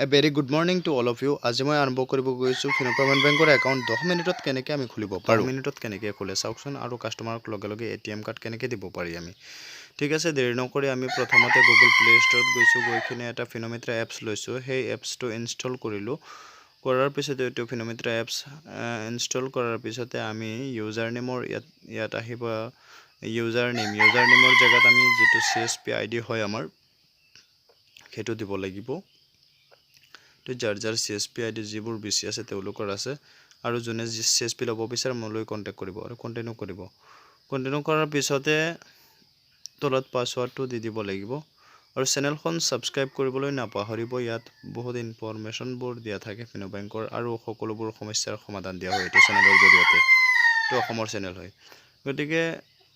A very good morning to all of you. আজি মই আৰম্ভ কৰিব গৈছোঁ ফিনো পে'মেণ্ট বেংকৰ একাউণ্ট 10 মিনিটত কেনেকৈ আমি খুলিব পাৰোঁ। মিনিটত কেনেকৈ খোলে চাওকচোন আৰু কাষ্টমাৰক লগে লগে এটিএম কাৰ্ড কেনেকৈ দিব পাৰি আমি। ঠিক আছে, দেৰি নকৰি আমি প্ৰথমতে গুগল প্লে ষ্ট'ৰত গৈছোঁ। গৈ কিনে এটা ফিনোমিত্ৰা এপছ লৈছোঁ। সেই এপছটো ইনষ্টল কৰিলোঁ। কৰাৰ পিছতে এইটো ফিনোমিত্ৰা এপছ ইনষ্টল কৰাৰ পিছতে আমি ইউজাৰ নেমৰ ইয়াত আহিব। ইউজাৰ নেম, ইউজাৰ নেমৰ জেগাত আমি যিটো চিএছপি আইডি হয় আমাৰ, সেইটো দিব লাগিব। তো যাৰ যাৰ চিএছপি আইডি যিবোৰ বেছি আছে, তেওঁলোকৰ আছে আৰু যোনে যি চিএছপি ল'ব বিচাৰে, মোলৈ কণ্টেক্ট কৰিব আৰু কণ্টিনিউ কৰিব। কণ্টিনিউ কৰাৰ পিছতে তলত পাছৱাৰ্ডটো দি দিব লাগিব আৰু চেনেলখন ছাবস্ক্ৰাইব কৰিবলৈ নাপাহৰিব। ইয়াত বহুত ইনফৰমেশ্যনবোৰ দিয়া থাকে ফিনো বেংকৰ আৰু সকলোবোৰ সমস্যাৰ সমাধান দিয়া হয় এইটো চেনেলৰ জৰিয়তে। এইটো অসমৰ চেনেল হয়। গতিকে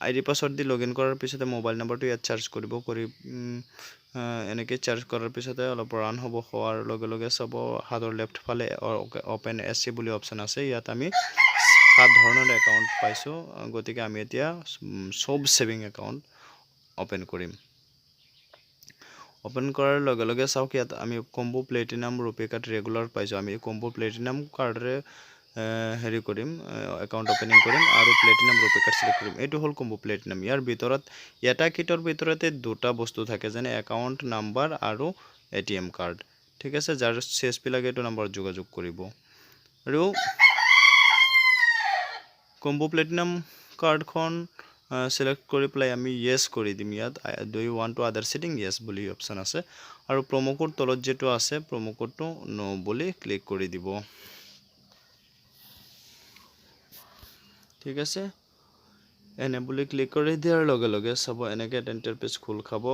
ID password the log in কৰাৰ পিছতে মোবাইল নম্বৰটো ইয়াত চাৰ্জ কৰিব। কৰি এনেকৈ চাৰ্জ কৰাৰ পিছতে অলপ ৰান হ'ব। হোৱাৰ লগে লগে চাব, হাতৰ লেফ্ট ফালে অ'পেন এছ চি বুলি অপশ্যন আছে। ইয়াত আমি সাত ধৰণৰ একাউণ্ট পাইছোঁ। গতিকে আমি এতিয়া চব ছেভিং একাউণ্ট অ'পেন কৰিম। অ'পেন কৰাৰ লগে লগে চাওক, ইয়াত আমি কম্বো প্লেটিনাম ৰুপে কাৰ্ড ৰেগুলাৰ পাইছোঁ। আমি কম্বো প্লেটিনাম কাৰ্ডেৰে হেৰি কৰিম, একাউণ্ট অ'পেনিং কৰিম আৰু প্লেটিনাম ৰুপে কাৰ্ড চিলেক্ট কৰিম। এইটো হ'ল কম্বো প্লেটিনাম। ইয়াৰ ভিতৰত এটা কিটৰ ভিতৰতে দুটা বস্তু থাকে, যেনে একাউণ্ট নাম্বাৰ আৰু এটিএম কাৰ্ড। ঠিক আছে, যাৰ চিএছপি লাগে, এইটো নাম্বাৰত যোগাযোগ কৰিব। আৰু কম্বো প্লেটিনাম কাৰ্ডখন চিলেক্ট কৰি পেলাই আমি য়েছ কৰি দিম। ইয়াত "Do you want to other setting?" "Yes" বুলি অপশ্যন আছে আৰু প্ৰম' কোড তলত যিটো আছে, প্ৰম' কোডটো ন' বুলি ক্লিক কৰি দিব। ঠিক আছে, এনে বুলি ক্লিক কৰি দিয়াৰ লগে লগে চাব, এনেকৈ এটা ইণ্টাৰফেচ খোল খাব।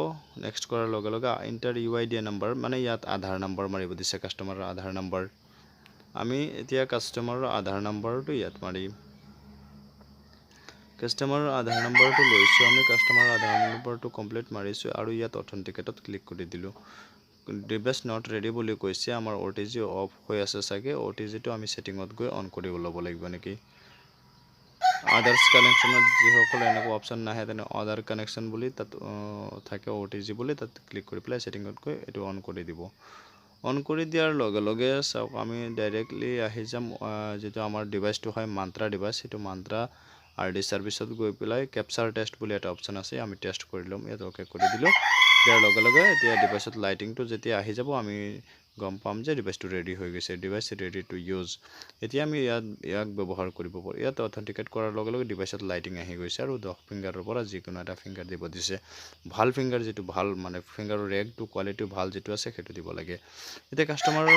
নেক্সট কৰাৰ লগে লগে "Enter UID number", মানে ইয়াত আধাৰ নাম্বাৰ মাৰিব দিছে, কাষ্টমাৰৰ আধাৰ নাম্বাৰ। আমি এতিয়া কাষ্টমাৰৰ আধাৰ নাম্বাৰটো ইয়াত মাৰিম। কাষ্টমাৰৰ আধাৰ নাম্বাৰটো লৈছোঁ। আমি কাষ্টমাৰৰ আধাৰ নাম্বাৰটো কমপ্লিট মাৰিছোঁ আৰু ইয়াত অথেণ্টিকেটত ক্লিক কৰি দিলোঁ। ডিভাইচ not ready বুলি কৈছে। আমাৰ অ'টিজি অফ হৈ আছে চাগে। অ'টিজিটো আমি ছেটিঙত গৈ অন কৰিব ল'ব লাগিব নেকি? আদাৰ্ছ কানেকশ্যনত যিসকলে এনেকুৱা অপশ্যন নাহে, তেনে আদাৰ কানেকশ্যন বুলি তাত থাকে, অ'টিজি বুলি, তাত ক্লিক কৰি পেলাই ছেটিঙত গৈ এইটো অন কৰি দিব। অন কৰি দিয়াৰ লগে লগে চাওক, আমি ডাইৰেক্টলি আহি যাম। যিটো আমাৰ ডিভাইচটো হয় মান্ত্ৰা ডিভাইচ, সেইটো মান্ত্ৰা আৰডি ছাৰ্ভিচত গৈ পেলাই কেপচাৰ টেষ্ট বুলি এটা অপশ্যন আছে, আমি টেষ্ট কৰি ল'ম। ইয়াত অ'কে কৰি দিলোঁ। দিয়াৰ লগে লগে এতিয়া ডিভাইচত লাইটিংটো যেতিয়া আহি যাব, আমি গম পাম যে ডিভাইচটো ৰেডি হৈ গৈছে। Device ready to use. এতিয়া আমি ইয়াত ইয়াক ব্যৱহাৰ কৰিব পাৰোঁ। ইয়াত অথেণ্টিকেট কৰাৰ লগে লগে ডিভাইচত লাইটিং আহি গৈছে আৰু 10 ফিংগাৰৰ পৰা যিকোনো এটা ফিংগাৰ দিব দিছে। ভাল ফিংগাৰ, যিটো ভাল, মানে ফিংগাৰৰ ৰেগটো কোৱালিটি ভাল যিটো আছে, সেইটো দিব লাগে। এতিয়া কাষ্টমাৰৰ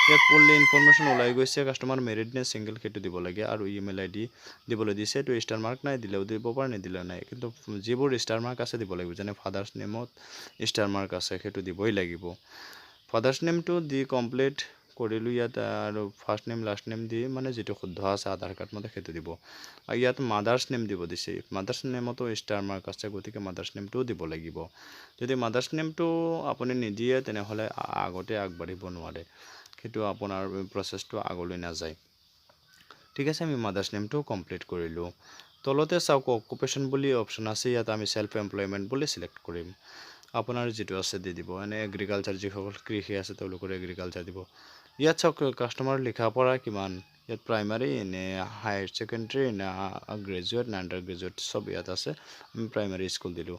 ইয়াত ফুল্লি ইনফৰমেশ্যন ওলাই গৈছে। কাষ্টমাৰ মেৰিড নে ছিংগল, সেইটো দিব লাগে আৰু ইমেইল আইডি দিবলৈ দিছে। এইটো ষ্টাৰ মাৰ্ক নাই, দিলেও দিব পাৰে, নিদিলেও নাই। কিন্তু যিবোৰ ষ্টাৰ মাৰ্ক আছে, দিব লাগিব। যেনে ফাদাৰ্ছ নেমত ষ্টাৰ মাৰ্ক আছে, সেইটো দিবই লাগিব। ফাদাৰ্ছ নেমটো দি কমপ্লিট কৰিলোঁ ইয়াত আৰু ফাৰ্ষ্ট নেম, লাষ্ট নেম দি, মানে যিটো শুদ্ধ আছে আধাৰ কাৰ্ড মতে, সেইটো দিব। আৰু ইয়াত মাদাৰ্ছ নেম দিব দিছে। মাদাৰ্ছ নেমতো ষ্টাৰ মাৰ্ক আছে, গতিকে মাদাৰ্ছ নেমটোও দিব লাগিব। যদি মাদাৰ্ছ নেমটো আপুনি নিদিয়ে, তেনেহ'লে আগতে আগবাঢ়িব নোৱাৰে। সেইটো আপোনাৰ প্ৰচেছটো আগলৈ নাযায়। ঠিক আছে, আমি মাদাৰ্ছ নেমটো কমপ্লিট কৰিলোঁ। তলতে চাওক, অকুপেশ্যন বুলি অপশ্যন আছে। ইয়াত আমি চেল্ফ এমপ্লয়মেণ্ট বুলি চিলেক্ট কৰিম। আপোনাৰ যিটো আছে দি দিব। এনে এগ্ৰিকালচাৰ, যিসকল কৃষি আছে, তেওঁলোকৰ এগ্ৰিকালচাৰ দিব। ইয়াত চাওক, কাষ্টমাৰ লিখা পঢ়া কিমান, ইয়াত প্ৰাইমাৰী নে হায়াৰ ছেকেণ্ডেৰী নে গ্ৰেজুৱেট নে আণ্ডাৰ গ্ৰেজুৱেট, চব ইয়াত আছে। আমি প্ৰাইমাৰী স্কুল দিলোঁ।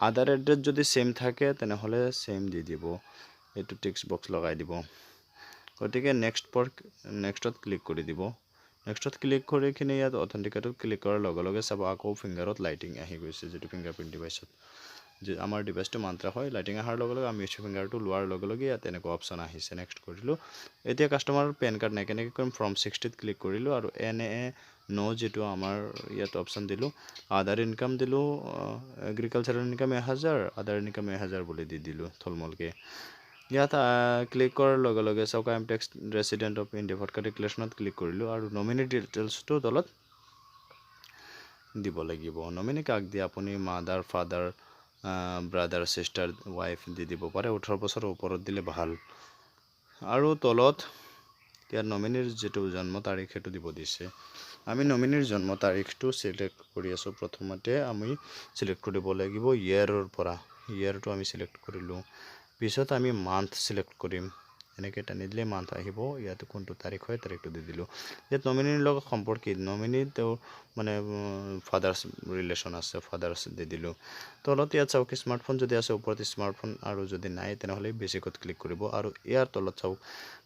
আদাৰ এড্ৰেছ যদি ছেইম থাকে, তেনেহ'লে ছেইম দি দিব। এইটো টিক্স বক্স লগাই দিব। গতিকে নেক্সট পৰ নেক্সটত ক্লিক কৰি দিব। নেক্সটত ক্লিক কৰি কিনে ইয়াত অথেণ্টিকেটত ক্লিক কৰাৰ লগে লগে চাব, আকৌ ফিংগাৰত লাইটিং আহি গৈছে, যিটো ফিংগাৰ প্ৰিণ্ট ডিভাইচত যে আমাৰ ডিভাইচটো মান্ত্ৰা হয়। লাইটিং অহাৰ লগে লগে আমি ফিংগাৰটো লোৱাৰ লগে লগে ইয়াত এনেকুৱা অপশ্যন আহিছে। নেক্সট কৰিলোঁ। এতিয়া কাষ্টমাৰৰ পেন কাৰ্ড নাই, কেনেকৈ কৰিম? ফৰ্ম 60ত ক্লিক কৰিলোঁ আৰু এন এ ন' যিটো আমাৰ ইয়াত অপশ্যন দিলোঁ। আদাৰ ইনকাম দিলোঁ, এগ্ৰিকালচাৰেল ইনকাম 1000, আদাৰ ইনকাম 1000 বুলি দি দিলোঁ থুলমূলকৈ। ইয়াত ক্লিক কৰাৰ লগে লগে চাওক, "I am tax resident of India" ফটকা ডিক্লেৰেশ্যনত ক্লিক কৰিলোঁ আৰু নমিনী ডিটেইলছটো তলত দিব লাগিব। নমিনী কাক দিয়ে আপুনি? Mother, father, brother, sister, wife দি দিব পাৰে। 18 বছৰৰ ওপৰত দিলে ভাল। আৰু তলত ইয়াত নমিনীৰ যিটো জন্ম তাৰিখ, সেইটো দিব দিছে। আমি নমিনীৰ জন্ম তাৰিখটো চিলেক্ট কৰি আছোঁ। প্ৰথমতে আমি চিলেক্ট কৰিব লাগিব ইয়েৰৰ পৰা। ইয়েৰটো আমি চিলেক্ট কৰিলোঁ। পিছত আমি মান্থ চিলেক্ট কৰিম। এনেকৈ টানি দিলে মান্থ আহিব। ইয়াত কোনটো তাৰিখ হয়, তাৰিখটো দি দিলোঁ। ইয়াত নমিনীৰ লগত সম্পৰ্কিত নমিনী তেওঁৰ মানে ফাদাৰ্ছ ৰিলেশ্যন আছে, ফাদাৰ্ছ দি দিলোঁ। তলত ইয়াত চাওক, স্মাৰ্টফোন যদি আছে ওপৰত স্মাৰ্টফোন, আৰু যদি নাই তেনেহ'লে বেছিকত ক্লিক কৰিব। আৰু ইয়াৰ তলত চাওক,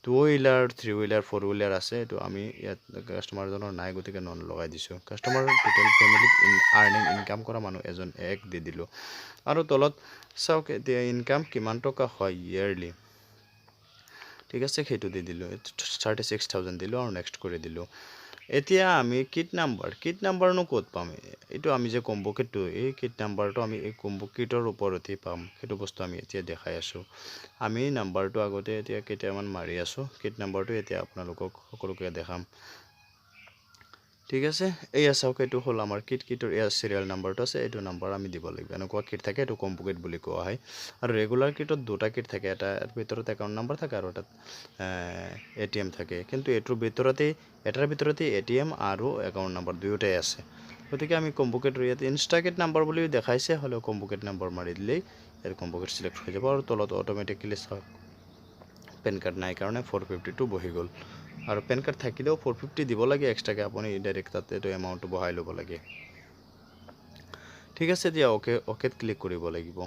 two wheeler, three wheeler, four wheeler আছে। এইটো আমি ইয়াত কাষ্টমাৰজনৰ নাই, গতিকে নন লগাই দিছোঁ। কাষ্টমাৰ টোটেল ফেমিলিত আৰ্নিং ইনকাম কৰা মানুহ এজন, এক দি দিলোঁ। আৰু তলত চাওক, এতিয়া ইনকাম কিমান টকা হয় ইয়েৰলি, ঠিক আছে, সেইটো দি দিলোঁ। 36,000 দিলোঁ আৰু নেক্সট কৰি দিলোঁ। এতিয়া আমি কিট নাম্বাৰ, কিট নাম্বাৰনো ক'ত পাম? এইটো আমি যে কম্ব কিটটো, এই কিট নাম্বাৰটো আমি এই কম্ব কিটৰ ওপৰতেই পাম। সেইটো বস্তু আমি এতিয়া দেখাই আছোঁ। আমি নাম্বাৰটো আগতে এতিয়া কেইটামান মাৰি আছোঁ। কিট নাম্বাৰটো এতিয়া আপোনালোকক সকলোকে দেখাম, ঠিক আছে। এইয়া চাওক, এইটো হ'ল আমাৰ কিট। কিটৰ ইয়াৰ চিৰিয়েল নাম্বাৰটো আছে, এইটো নাম্বাৰ আমি দিব লাগিব। এনেকুৱা কিট থাকে, এইটো কম্বো কিট বুলি কোৱা হয়। আৰু ৰেগুলাৰ কিটত দুটা কিট থাকে, এটা ভিতৰত একাউণ্ট নাম্বাৰ থাকে আৰু এটাত এটিএম থাকে। কিন্তু এইটোৰ ভিতৰতেই, এটাৰ ভিতৰতেই এটিএম আৰু একাউণ্ট নাম্বাৰ দুয়োটাই আছে। গতিকে আমি কম্বো কিটৰ ইয়াত ইনষ্টাকিট নাম্বাৰ বুলিও দেখাইছে, হ'লেও কম্বো কিট নাম্বাৰ মাৰি দিলেই ইয়াত কম্বো কিট চিলেক্ট হৈ যাব। আৰু তলত অট'মেটিকেলি চাওক, পেন কাৰ্ড নাই কাৰণে 452 বহি গ'ল। আৰু পেন কাৰ্ড থাকিলেও 450 দিব লাগে এক্সট্ৰাকৈ, আপুনি ডাইৰেক্ট তাত এইটো এমাউণ্টটো বহাই ল'ব লাগে, ঠিক আছে। এতিয়া অ'কেত ক্লিক কৰিব লাগিব।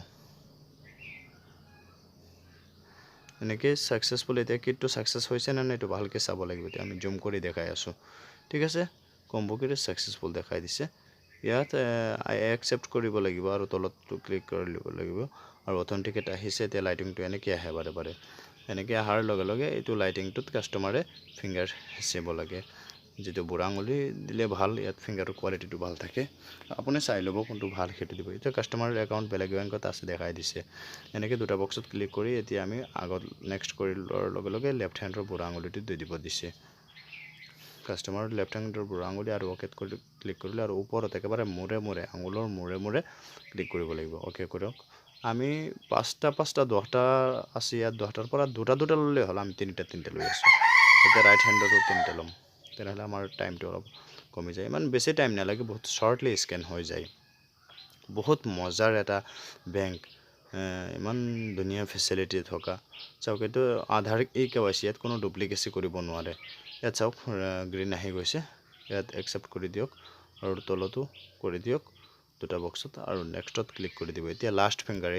এনেকৈ ছাকচেছফুল। এতিয়া কিটটো ছাকচেছ হৈছে নে নাই এইটো ভালকৈ চাব লাগিব। এতিয়া আমি জুম কৰি দেখাই আছোঁ, ঠিক আছে। কম্বো কিট ছাকচেছফুল দেখাই দিছে। ইয়াত আই একচেপ্ট কৰিব লাগিব আৰু তলতটো ক্লিক কৰি ল'ব লাগিব। আৰু অথেণ্টিকেট আহিছে। এতিয়া লাইটিংটো এনেকৈ আহে বাৰে বাৰে। এনেকৈ অহাৰ লগে লগে এইটো লাইটিংটোত কাষ্টমাৰে ফিংগাৰ হেঁচিব লাগে, যিটো বুঢ়া আঙুলি দিলে ভাল, ইয়াত ফিংগাৰৰ কোৱালিটিটো ভাল থাকে। আপুনি চাই ল'ব কোনটো ভাল, সেইটো দিব। এতিয়া কাষ্টমাৰৰ একাউণ্ট বেলেগ বেংকত আছে দেখাই দিছে। এনেকৈ দুটা বক্সত ক্লিক কৰি এতিয়া আমি আগত নেক্সট কৰি লোৱাৰ লগে লগে লেফ্ট হেণ্ডৰ বুঢ়া আঙুলিটো দি দিব দিছে। কাষ্টমাৰৰ লেফ্ট হেণ্ডৰ বুঢ়া আঙুলি আৰু অ'কেত কৰি ক্লিক কৰিলে আৰু ওপৰত একেবাৰে মূৰে মূৰে, আঙুলৰ মূৰে মূৰে ক্লিক কৰিব লাগিব। অ'কে কৰক। আমি পাঁচটা পাঁচটা 10টা আছে ইয়াত, 10টাৰ পৰা দুটা দুটা ল'লেই হ'ল। আমি তিনিটা তিনিটা লৈ আছোঁ। এতিয়া ৰাইট হেণ্ডতো তিনিটা ল'ম, তেনেহ'লে আমাৰ টাইমটো অলপ কমি যায়। ইমান বেছি টাইম নালাগে, বহুত শ্বৰ্টলি স্কেন হৈ যায়। বহুত মজাৰ এটা বেংক, ইমান ধুনীয়া ফেচিলিটি থকা। চাওক, এইটো আধাৰ ই কেৱাইচি, ইয়াত কোনো ডুপ্লিকেচি কৰিব নোৱাৰে। ইয়াত চাওক, গ্ৰীণ আহি গৈছে। ইয়াত একচেপ্ট কৰি দিয়ক আৰু তলতো কৰি দিয়ক দুটা বক্সত আৰু নেক্সটত ক্লিক কৰি দিব। এতিয়া লাষ্ট ফিংগাৰ,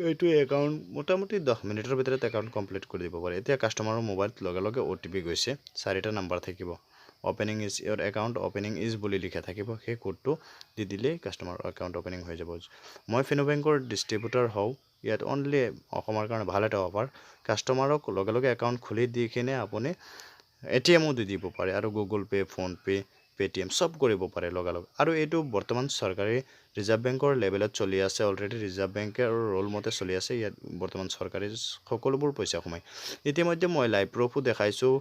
এইটোৱে একাউণ্ট মোটামুটি 10 মিনিটৰ ভিতৰত একাউণ্ট কমপ্লিট কৰি দিব পাৰে। এতিয়া কাষ্টমাৰৰ মোবাইলত লগে লগে অ'টিপি গৈছে, চাৰিটা নাম্বাৰ থাকিব। Opening is your account opening is বুলি লিখা থাকিব, সেই কোডটো দি দিলেই কাষ্টমাৰৰ একাউণ্ট অ'পেনিং হৈ যাব। মই ফিনো বেংকৰ ডিষ্ট্ৰিবিউটৰ হওঁ। ইয়াত অনলি অসমৰ কাৰণে ভাল এটা অফাৰ, কাষ্টমাৰক লগে লগে একাউণ্ট খুলি দি কিনে আপুনি এটিএমো দি দিব পাৰে আৰু গুগল পে', ফোনপে', পে'টিএম চব কৰিব পাৰে লগালগ। আৰু এইটো বৰ্তমান চৰকাৰী ৰিজাৰ্ভ বেংকৰ লেভেলত চলি আছে, অলৰেডি ৰিজাৰ্ভ বেংকৰ ৰোল মতে চলি আছে। ইয়াত বৰ্তমান চৰকাৰী সকলোবোৰ পইচা সোমায়। ইতিমধ্যে মই লাইভ প্ৰুফো দেখাইছোঁ,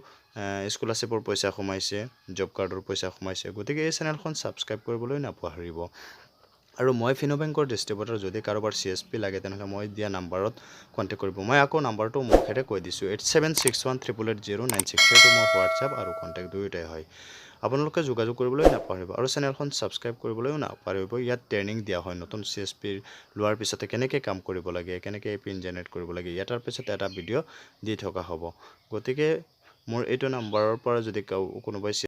স্কলাৰশ্বিপৰ পইচা সোমাইছে, জব কাৰ্ডৰ পইচা সোমাইছে। গতিকে এই চেনেলখন ছাবস্ক্ৰাইব কৰিবলৈ নাপাহৰিব। আৰু মই ফিনো বেংকৰ ডিষ্ট্ৰিবিউটৰ, যদি কাৰোবাৰ চিএছপি লাগে তেনেহ'লে মই দিয়া নাম্বাৰত কণ্টেক্ট কৰিব। মই আকৌ নাম্বাৰটো মুখেৰে কৈ দিছোঁ, 8761888096। সেইটো মোৰ হোৱাটছএপ আৰু কণ্টেক্ট দুয়োটাই হয়। আপোনালোকে যোগাযোগ কৰিবলৈ নাপাহৰিব আৰু চেনেলখন ছাবস্ক্ৰাইব কৰিবলৈও নাপাহৰিব। ইয়াত ট্ৰেইনিং দিয়া হয়, নতুন চিএছপিৰ লোৱাৰ পিছতে কেনেকৈ কাম কৰিব লাগে, কেনেকৈ পিন জেনেৰেট কৰিব লাগে, ইয়াৰ পিছত এটা ভিডিঅ' দি থকা হ'ব। গতিকে মোৰ এইটো নাম্বাৰৰ পৰা যদি কোনোবাই